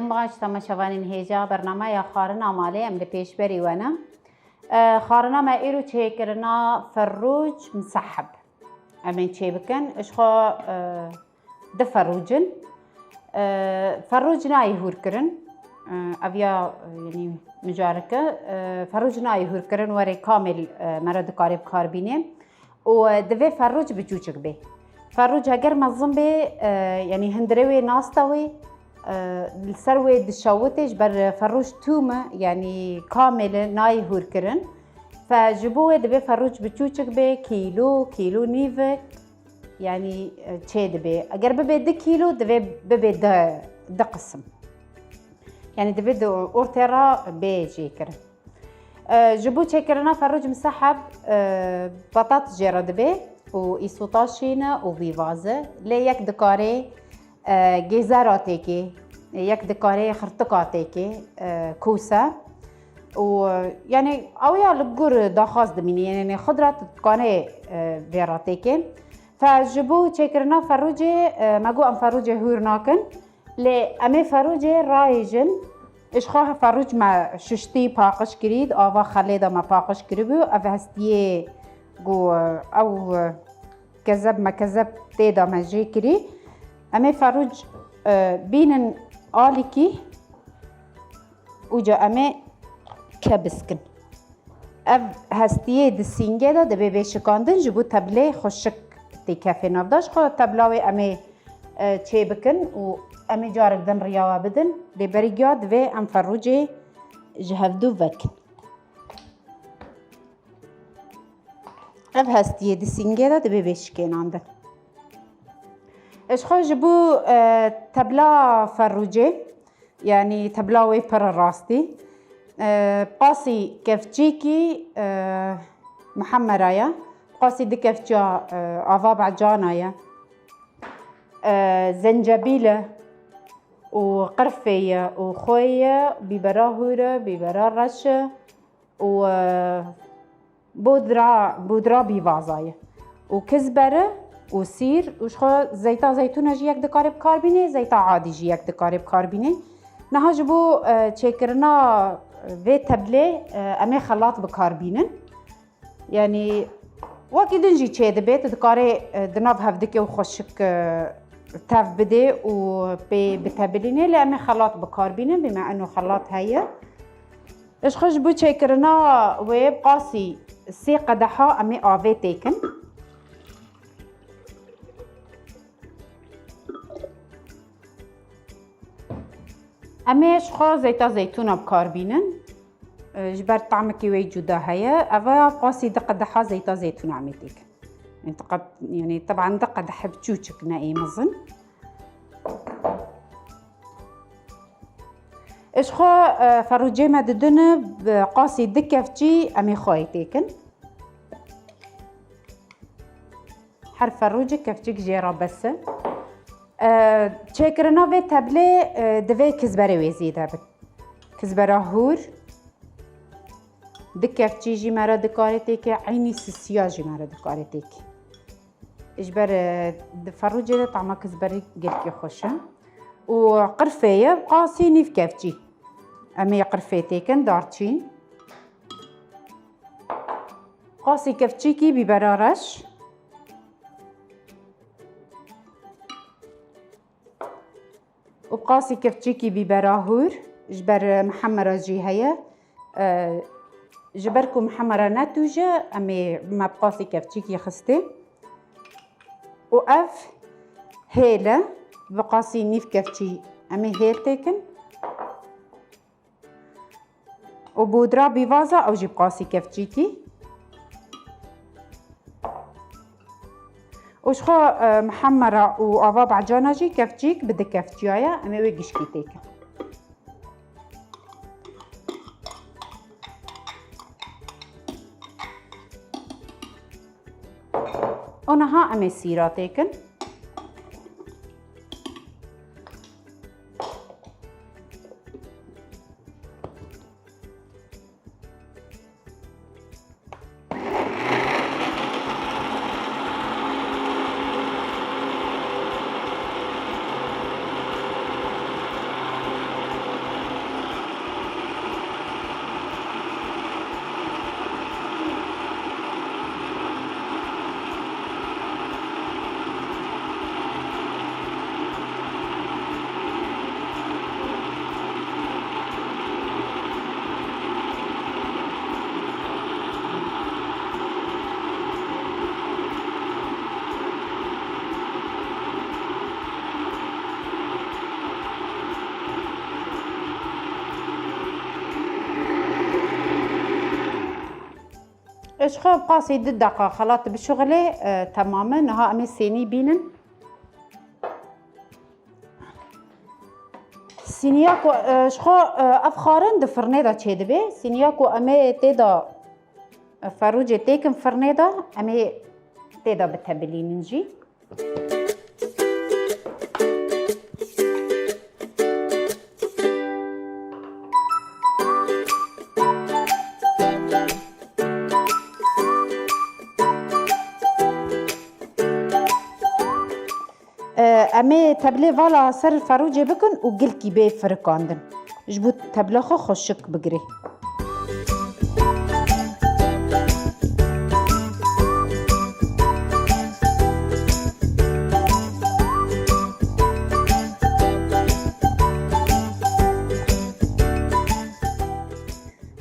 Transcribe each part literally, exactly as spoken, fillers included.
Baş temaşevanên hêja bernameya xwarina malê em li pêşberî we ne. E, xwarina me îro çêkirina ferrûc miseheb. Em ê çêbikin. Ji xwe, e, du ferrûc in. E, ferrûc nayê hûrkirin. E, ev ya, e, yanî mijareke, e, ferrûc nayê hûrkirin, werê kamêl, e, me re dikarê bi kar bînê. Û, e, divê ferrûc biçûçik bê. Ferrûc heger mezin bê, e, yanî hundirê wê, nasta wê, e, li ser wê dişewitê, ji ber ferrûc tûm e, yanî kamêl e, nayê hûrkirin. Fe ji bo wê divê ferrûc biçûçik bê, kîlo, kîlo nîvik, yanî, e, çê dibê. Eger bibê du kîlo, divê bibê du, du qisim. Yanî divê di ortê re bê jêkirin. E, ji bo çêkirina ferrûc miseheb, e, patat jê re dibê û îsota şîn e û bîvaz e. Lê yek dikarê, e, gêzera têkê, yek dikarê xirtika têkê, e, kûse. Û, e, yanî ew ya li gur daxwaz dimînî, yanî xwe dira tu dikanê, e, vê re têkê. Fe ji bo çêkirina ferrûcê, e, me got em ferrûcê hûr nakin. Lê em ê ferûcê rayêjin. Ji xwe ferûc me şiştî, paqij kirî, di ava xelê de me paqij kiribû. Ev hestiyê ku ew kezeb mekezeb tê de me jê kirî. Em ê ferûc, e, bînin alîkî. Ûca em ê kebis kin. Ev hestiyê di sîngê de divê bê şikandin, ji bo teblê xweşik tê kefê nav de. Ji xwe tebla wê em ê, e, çê bikin û em ê carek din riya we bidin. Lê berî giya divê em ferûcê ji hevdû vekin. Ev hestiyê di sîngê de divê bê şikênandin. Ji xwe ji bo, e, tebla ferûcê, yanî tebla wê pir rastî. E, qasî kevçîkî, e, mihemera ye. Qasî du kevçiya, e, ava becana ye. E, zencebîl e û qirfê ye û xwê ye, bîbera hûr e, bîbera reş e û, e, Bodra, bodra bîvaza ye. Û kizber e û sîr û ji xwe zeyta zeytûna jî yek dikarê bi kar bînê, zeyta adî jî yek dikarê bi kar bînê. Niha ji bo, e, çêkirina vê teblê, e, em ê xelat bi kar bînin. Yanî wekî din jî çê dibe, tu dikarê, e, di nav hevdikê û xweşik, e, tev bidê û pê bitebilînê, lê em ê xelat bi kar bînin, bîme eno xelat heye. Ji xwe ji bo çêkirina wê bi qasî sê qedeha em ê avê têkin. Em ê ji xwe zeyta zeytûna bi kar bînin. Ji ber tamekî wê cuda heye. Eva qasî du qedeha zeyta zeytûna em ê têkin. Yanî, yanî, teban du qedeh biçûçik, ne ê mezin. Ji xwe, e, ferûcê me didin, bi qasî du kevçî em ê xweyê têkin. Her ferûcê kevçik jê re bes e. E, çêkirina vê teblê, e, divê kizberê wê zêde bin. Kizbera hûr, du kevçî jî me re dikarê têke, eynî sisiya jî me re dikarê têke. Ji ber, e, di ferûcê de tama kizberî gelkî xweş e. Û qirfê ye, qasî nîv kevçî. Em ê qirfê têkin, darçîn. Qasî kevçîkî bîbera reş. Û qasî kevçîkî bîbera hûr, ji ber mihemera jî heye. E, ji ber ku mihemera ne tûj e, em ê me bi qasî kevçîkî xistê. Û ev hêl e, bi qasî nîv kevçî em ê hêl têkin. Û bodra bîvaza ew jî bi qasî kevçîkî. Û ji xwe, e, mihemera û ava becana jî kevçîk bi du kevçiya ye, em ê wê gişkî têkin. Û niha em ê sîra têkin. Ji xwe bi qasî du deqa xelat bişuxilê, e, temam e. Niha em ê sênî bînin. Sîniya ku, e, ji xwe, e, ev xwarin di firnê de çêdibe. Sîniya ku em ê tê de, e, ferûcê têkin firnê de, em ê tê de bitebilînin jî. Em ê tebilê vala ser ferûcê bikin û gilkî bê firikandin. Ji bo tebla xwe xweşik bigirê.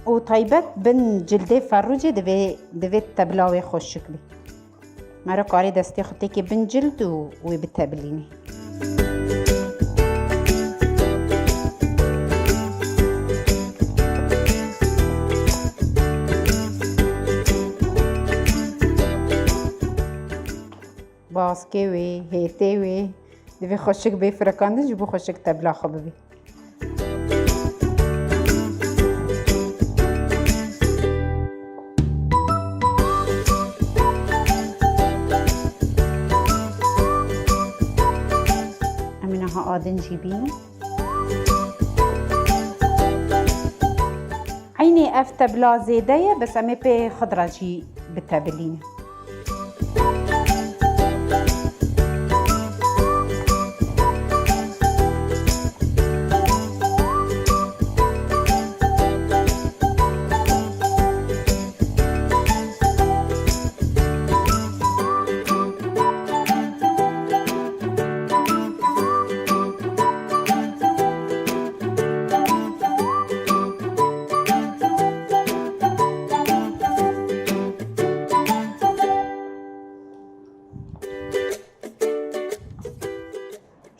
Û taybet bin cildê ferûcê divê, divê tebla wê xweşik bê. Mero karê destê xwe têkê bin cild û wê bitebilînê. Baskê wê, hêtê wê, divê xweşik bê firekandin ji bo xweşik tebla xwe bibê. Em ê niha adin jî bînin. Eynî ev tebla zêde ye, bes em ê pê xidra jî bitebilînin.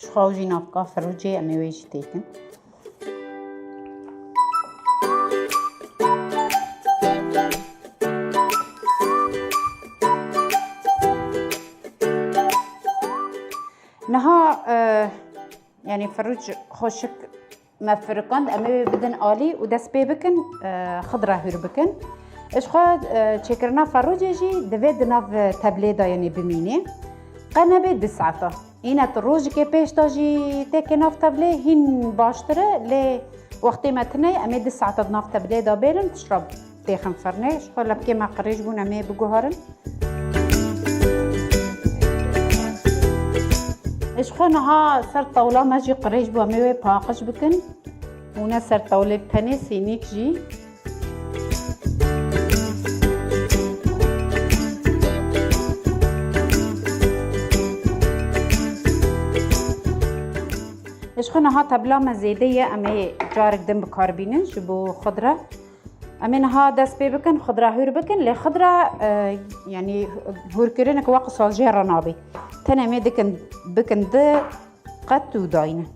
Ji xwe jî navka ferûcê em ê wê jî têkin. Niha, e, yanî ferûc xweşik me firikand, em ê wê bidin alî û dest pê bikin, e, xidra hûr bikin. Ji xwe, e, çêkirina ferûcê jî divê di nav teblê de, yanî bimînê. Qe nebe du saeta. Îne tu rojikê pêş de jî têkê nav teblê hîn baştir e, lê wextê me tune ye, em ê du saeta di nav teblê de bêrin, piştre têxin firnê. Ji xwe lepkê me qirêj bûn, em ê biguherin. Ji xwe niha ser tewla me jî qirêj bû, em ê wê paqij bikin û ne ser tewlê bi tenê sînîk jî. Ji xwe niha tebla me zêde ye, em ê carek din bi kar bînin ji bo xidra. Em ê niha dest pê bikin, xidra hûr bikin, lê xidra, e, yanî hûrkirinek wek sazjê re nabê. Tenê em ê dikin, bikin di qet û daynin.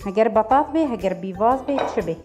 Heger betat bê, heger bîvaz bê, çi bê.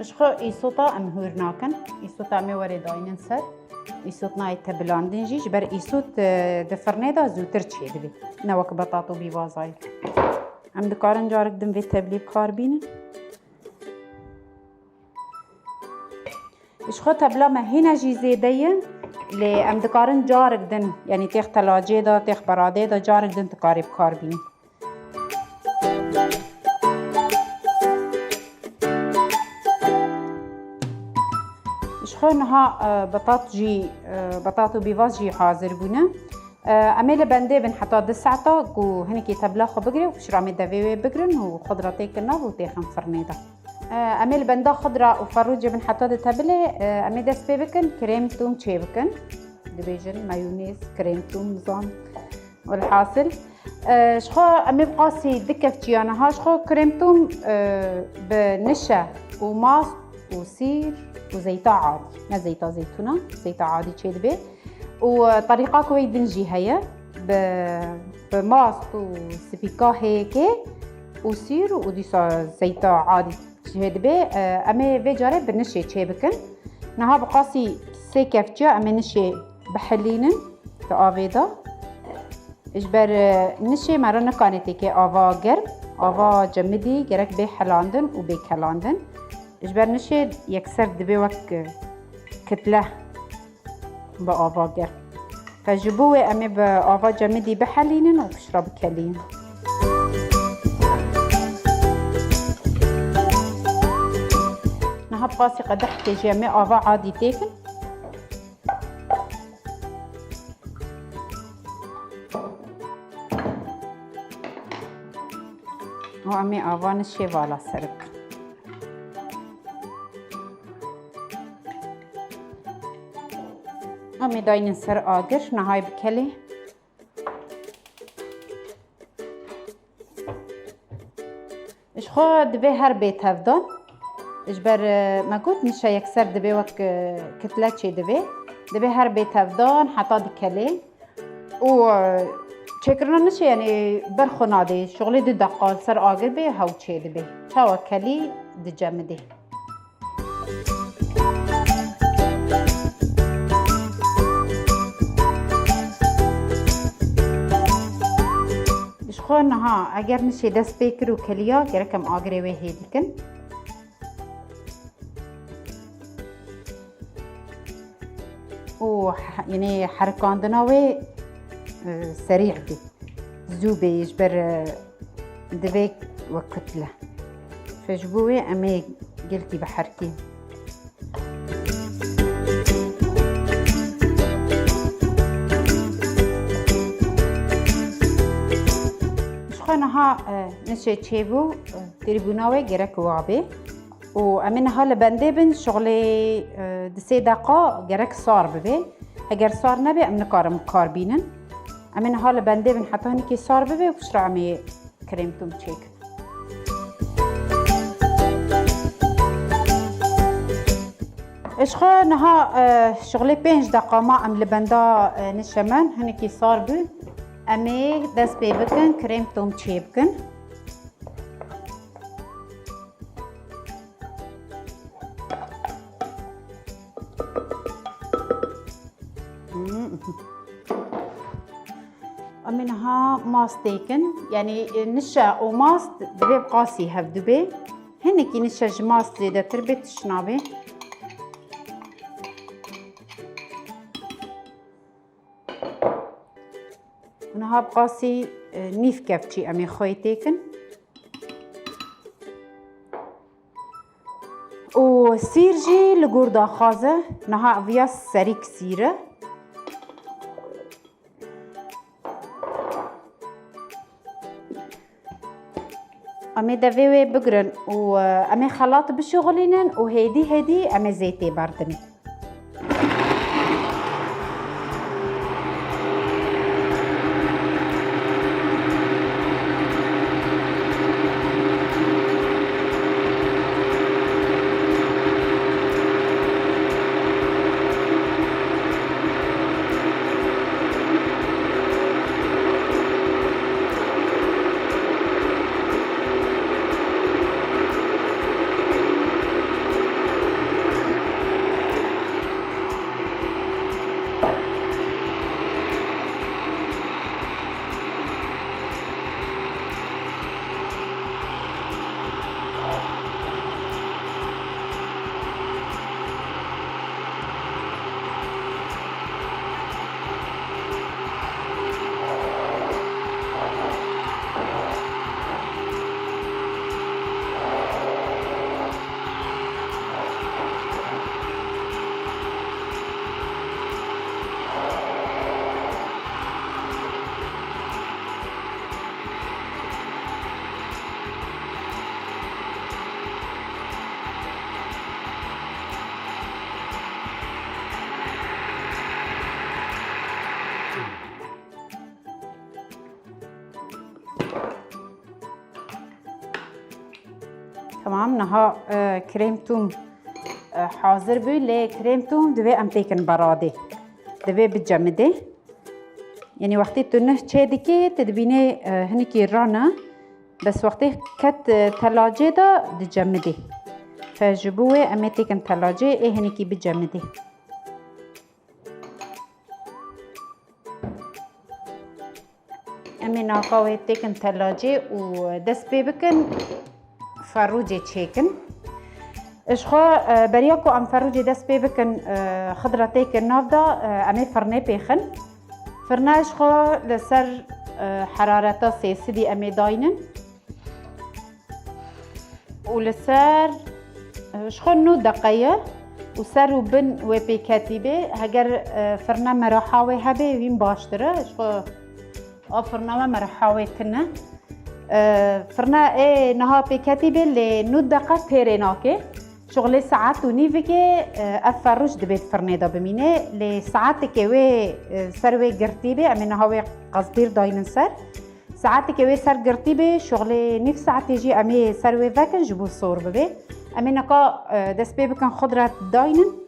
Ji xwe îsota em hûr nakin. Îsota em ê werê daynin ser. Îsot nayê tebilandin jî, ji ber îsot, e, di firnê de zûtir çêdibê. Ne wek betat û bîvazayê. Em dikarin carek din vê teblî bi kar bînin. Ji xwe tebla me hîne jî zêde ye, lê em dikarin carek din, yanî têx telacê de, têx beradê de carek din dikarê bi kar bînî. Ji xwe niha, e, betat jî, e, betat û bîvaz jî hazir bûne. E, em ê li bendê bin heta du saeta ku hinekî tebla xwe bigire û piştre em ê devê wê bigirin û xwe dira têkin nav û têxin firnê de. E, em ê li benda xwe dira û ferûcê bin heta ditebilê, e, em ê dest pê bikin, krêm tûm çê bikin. dibêjin, mayonez, krem tom, nizam. Welhasil, e, ji xwe em ê bi qasî du kevçiya niha ji xwe krem tom, e, bi nişe û mast û sîr û zeyta adî, ne zeyta zeytûna, zeyta adî çêdibe. Û, e, terîqa ku wê din jî heye, bi, bi mast û spîka hêkê û sîr û dîsa zeyta adî çêdibe. E, em ê vê carê bi nişê çêbikin. Niha bi qasî sê kevçiya em ê nişê bihilînin di avê de. Ji ber, e, nişê me re nikane têke ava germ, ava cemidî gerek bê helandin û bê kelandin. Ji ber nişê yekser dibe wek, e, kitle bi ava germ. Fe ji bo wê em ê bi ava cemidî bihelînin û piştre bikelînin. Niha bi qasî qedehekê jî em ê ava adî têkin. Û em ê ava nişê vala ser bikin. Em ê daynin ser agir, niha yê bikelê. Ji xwe divê her bê tevdan. Ji ber, e, me got nişe yekser divê wek, e, kitle çêdivê. Divê her bê tevdan heta dikelê. Û, e, çêkirina nişê, yanî ber xwe nadê. Şixulê du deqa li ser agir bê, hew çêdibê. Çawa kelî dicemidê. Ji xwe niha eger nişê dest pê kir û keliya, gerek em agirê wê hêdî kin. Û he-, yanî herikandina wê, e, serî bê. Zû bê ji ber, e, divê wek kutle. Fe ji bo wê em ê gelkî biherikîn. Ji xwe niha, e, nişê çêbû, e, têrbûna wê gerek wa bê. Û em ê niha li bendê bin, şixulê, e, di sê deqa gerek sar bibe. Eger sar nebe, em nikarin kar bînin. Em ê niha li bendê bin heta hinekî sar bibe û piştre em ê krem tom çêkin. Ji xwe niha, e, şixulê pênc deqa ma em li benda, e, nişemen, hinekî sar bû. Em ê dest pê bikin, krem tom çêbikin. Hmm. Em ê niha mast têkin. Yanî, e, nişe û mast divê bi qasî hevdu bê. Hinekî nişe ji mast zêdetir bê, tişt nabê. Niha bi qasî, e, nîv kevçî em ê xweyê têkin. Û sîr jî li gor daxwaze, niha ev ya serîk sîr e. Em ê devê wê bigirin û, e, em ê xelat bişuxulînin û hêdî hêdî em ê zeytê berdinê. Tamam, niha, e, krêm tûm, e, hazir bû, lê krêm tûm divê em têkin beradê. Divê bicemidê. Yanî wextê tu nih çê dikê, tu dibînê, e, hinekî rana. Bes wextê ket, e, telacê de dicemidê. Fe ji bo wê em ê têkin telacê, ê hinekî bicemidê. Em ê naka wê têkin telacê û dest pê bikin ferûcê çêkin. Ji xwe, e, beriya ku em ferûcê dest pê bikin, e, xidra têkin nav de, e, em ê firnê pêxin. Firna ji xwe li ser, e, herareta sê sedî em ê daynin. Û li ser, e, ji xwe nû deqe ye û ser û bin wê pêketî bê. Heger, e, firna meraha wê hebe, wîn baştir e. Ji xwe a firna me meraha wê tune. E, firna ê niha pêketî bê, lê nû deqe têrê nake. Şuxulê saet û nîvikê, e, ev ferûş dibê di firnê de bimîne. Lê saetekê wê, e, ser wê girtî bê, em ê niha wê qezdîr daynin ser. Saetekê wê ser girtî bê, şuxulê nîv saetê jî em ê ser wê vekin ji bo sor bibe. Em ê neka, e, dest pê bikin xudret daynin.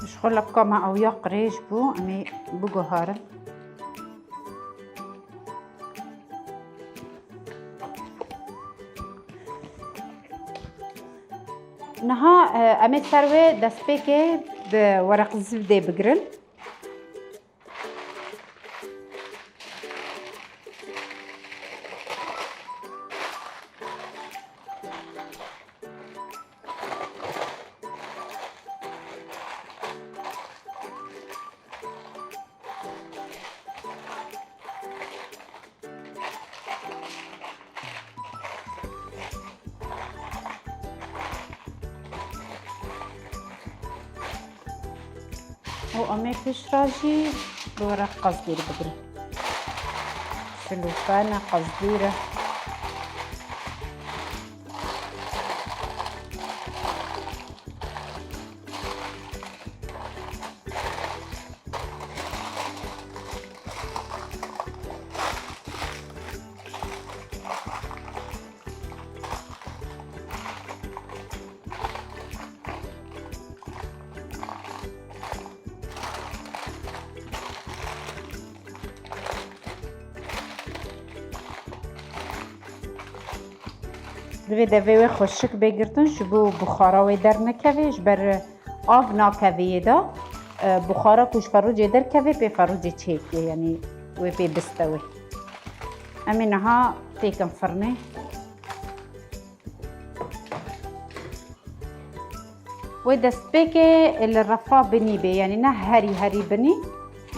Ji xwe lepka me ew ya qirêj bû, em ê biguherin. Niha, e, em ê ser wê destpêkê bi wereq zibdê bigirin. û em ê piştre jî bi wereq qezdîr bigirin. Şilûfe ne, qezdîr e. Divê devê wê xweşik bê girtin, ji bo buxara wê dernekeve, ji ber av nakeve yê de, e, buxara ku ji ferûcê derkeve, pê ferûcê çêkê, yanî wê pê bistewê. Em ê niha têkin firnê. Wê destpêkê li refa binî bê, yanî ne herî herî binî,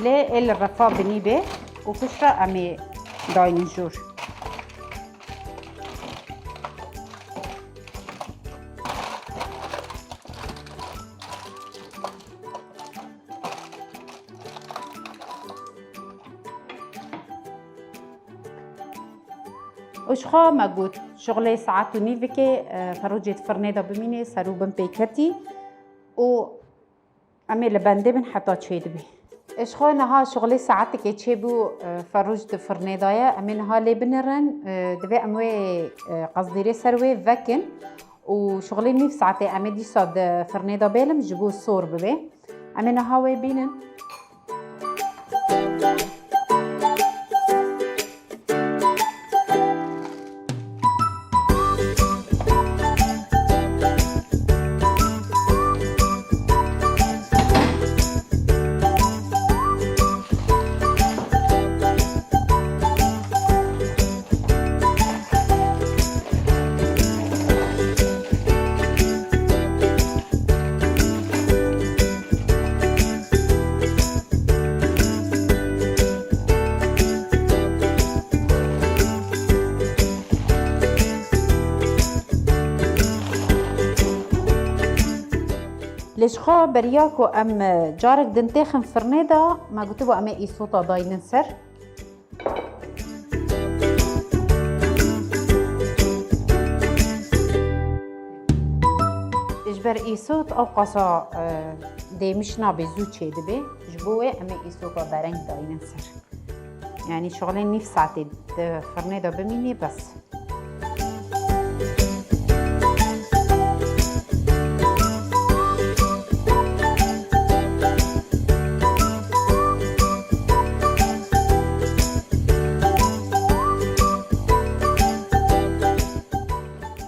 lê ê li refa binî bê û piştre em ê daynin jûr. Û ji xwe me got, şixulê saet û nîvikê, e, ferûcê di firnê de bimînê, ser û bin pê ketî û em ê li bendê bin heta çêdibê. Ji xwe niha şixulê saetekê çêbû, e, ferûc di firnê de ye. Em ê niha lê binirin, e, divê em wê, e, qezdîrê ser wê vekin û şixulê nîv saetê em ê dîsa di firnê de bêlim ji bo sor bibe. Em ê niha wê bînin. Ji xwe beriya ku em, e, carek din têxin firnê de, me gotibû em ê îsota daynin ser. Ji ber îsot ew qasa, e, dêmiş nabe, zû çêdibe. Ji bo wê em ê îsota bereng daynin ser. Yanî şixulê nîv saetê di firnê de bimînê bes.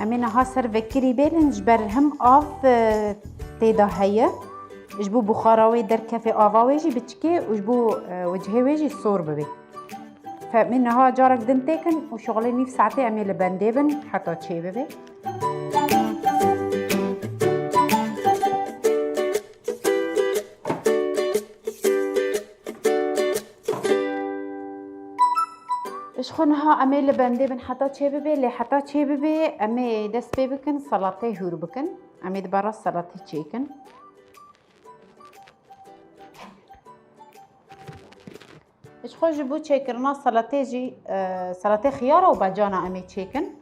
Em ê niha ser vekirî bêlin, ji ber him av, e, tê de heye. Ji bo buxara wê derkefê, ava wê jî biçikê û ji bo, e, wicihê wê jî sor bibe. Fe-, em ê niha carek din têkin û şixulê nîv saetê em ê li bendê bin heta çêbibe. Ji xwe niha em ê li bendê bin heta çêbibe, lê heta çêbibe em ê dest pê bikin, salatê hûr bikin. Em ê di bera salatê çêkin. Ji xwe ji bo çêkirina salatê jî, e, salatê xiyara û bacana em ê çêkin.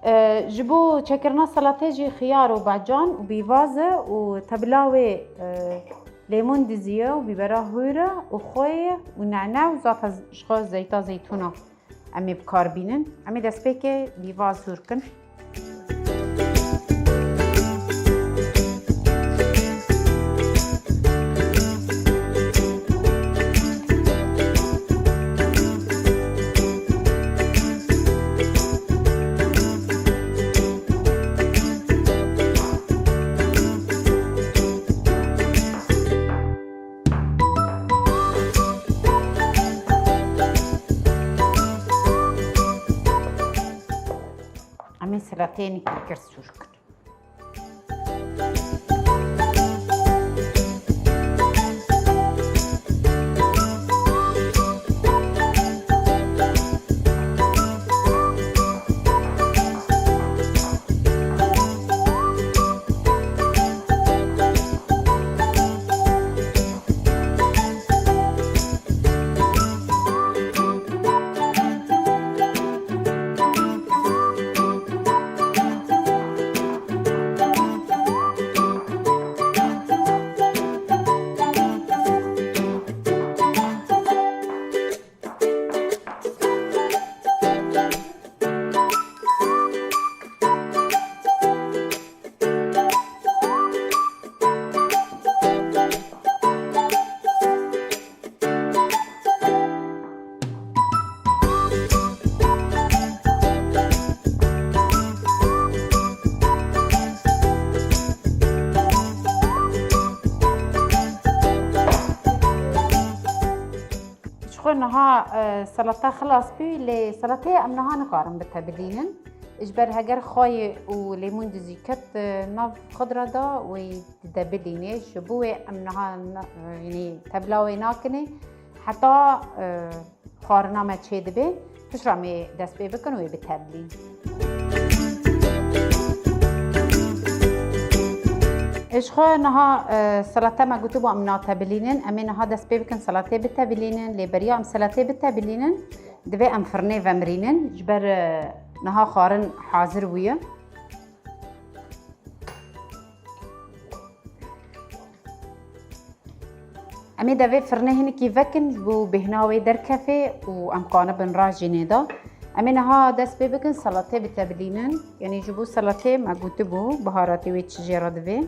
E, ji bo çêkirina salatê jî xiyar û bacan û bîvaze û tebla wê, e, lêmûn dizî ye û bîbera hûr e û xwê ye û nane û zaten ji xwe zeyta zeytûna. Em ê bi kar bînin. Em ê destpêkê bîvaz hûr kin. Em ê selateyê nikî kir sûr kin. Ji xwe niha, e, selata xilas bû, lê selateyê em niha nikarin bitebilînin. Ji ber heger xwayê û lêmûn dizî ket, e, nav xudra de, wê dide bilînê. Ji bo wê em niha na-, e, yanî tebla wê nakinê. Heta, e, xwarina me çêdibe, piştre em ê dest pê bikin û wê bitebilîn. Ji xwe niha, e, selate me gotibû em natebilînin. Em ê niha dest pê bikin selatê bitebilînin. Lê beriya em selatê bitebilînin, divê em firnê vemirînin. Ji ber, e, niha xwarin hazir bûye. Em ê devê firnê hinekî vekin ji bo bêhna wê derkefê û em kanibin rajînê de. Em ê niha dest pê bikin selatê bitebilînin. Yanî ji bo selatê me gotibû biharatê wê çi jê re divê.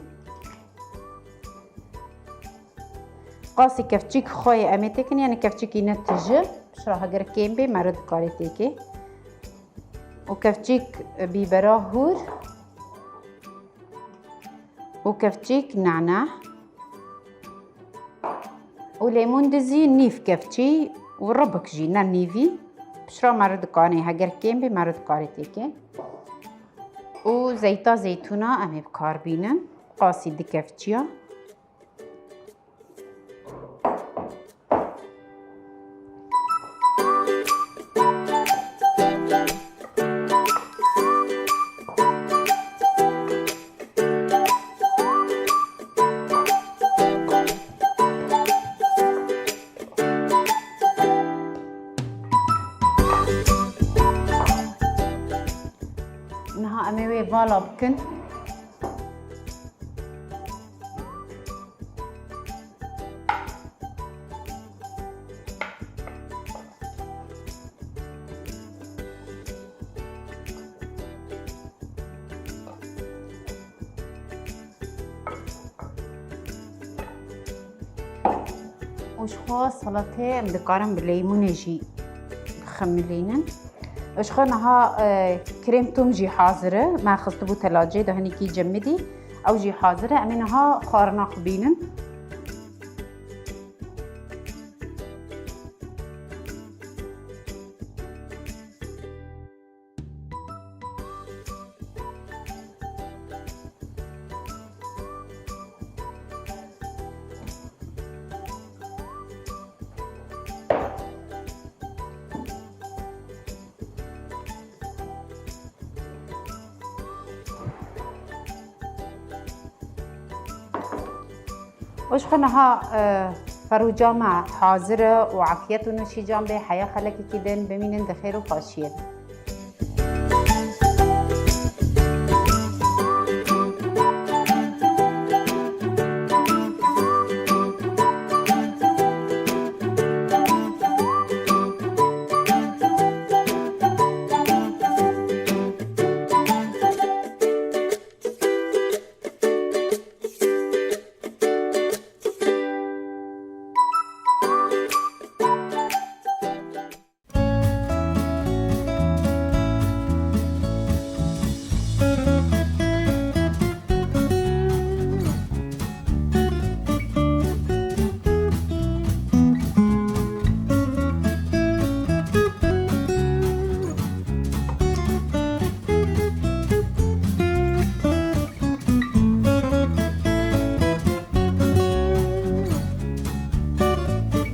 Qasî kevçîk xweyê em ê têkin, yanî kevçîkî ne tije. Piştre heger kêm bê, meriv dikarê têkê. Û kevçîk bîbera hûr. Û kevçîk nane. Û lêmûn dizî nîv kevçî û ribik jî, ne nîvî. Piştre meriv dikanê, heger kêm bê, meriv dikarê têkê. Û zeyta zeytûna em ê bi kar bînin. Qasî di kevçiya. Em ê wê vala bikin. Û ji xwe salatê em dikarin bi leymunê jî bixemilînin. Û ji xwe niha, e, krêm tom jî hazir e. Me xistibû telacê de hinekî cemidî. Ew jî hazir e. Em ê niha xwarina xwe bînin. Û ji xwe niha, e, ferûca me hazir e û afiyet û nûşîcan bê, heya xelekekî din bimînin di xêr û xweşiyê de.